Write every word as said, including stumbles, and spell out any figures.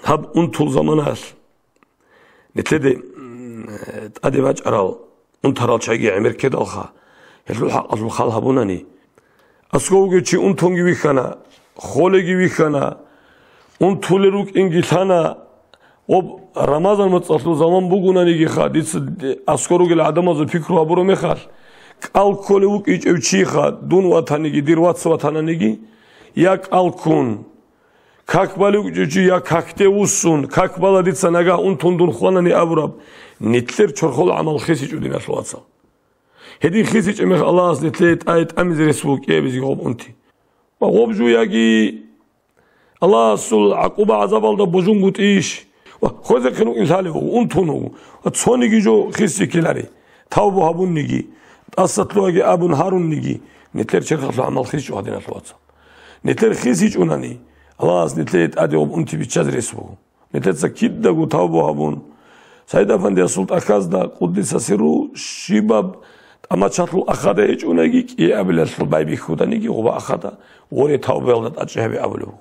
Гьаб унтул заманалъ нилъеде, м, тӀаде бачӀарал унтарал чагӀиги гӀемер ккедалха, гьелъул хӀакъалъулъ хал гьабунани, аскӀов вугев чи унтунги вихьана, холеги вихьана, унтулел рукӀинги лъана, ва Рамазан моцӀалъул заман бугонаниги ха, дица де-, аскӀор ругел гӀадамазул пикру гьабураб мехалъ, кӀал кколев вукӀинчӀев чи ха, дун ватаниги, дир вац ватананиги, я кӀал ккун, как балев вукӀинчӀев чи, я какде вуссун, как бала дица нагагь унтун дун хванани абураб, нилъер чорхол гӀамал хисичӀо, диналъул вацал. Гьедин хисичӀеб мех Аллагьас нилъее тӀай тӀамизе рес буго кӀиабизе гъоб унти. Ва гъоб жу яги Аллагьасул гӀакъуба-гӀазабалда божунгутӀийищ? Ва хвезехъин вукӀин лъалев вуго, унтун вуго, ва цониги жо хисиккелари, тавбу гьабунниги, тӀаса лъугьаги абун гьарунниги, нилъер черхалъул гӀамал хисичӀо, диналъул вацал. Нилъер хисичӀунани, Аллагьас нилъее тӀаде гъоб унти биччазе рес буго. Нилъеца кидаго тавбу гьабун, Саид-Афандиясул тӀахьазда, къуддиса сирру, щибаб тӀамачалъул ахада гьечӀонаги, кӀиабилалъул байбихьуданиги гъоба ахада, воре, тавбуялда тӀачӀи гьабе абулеб буго.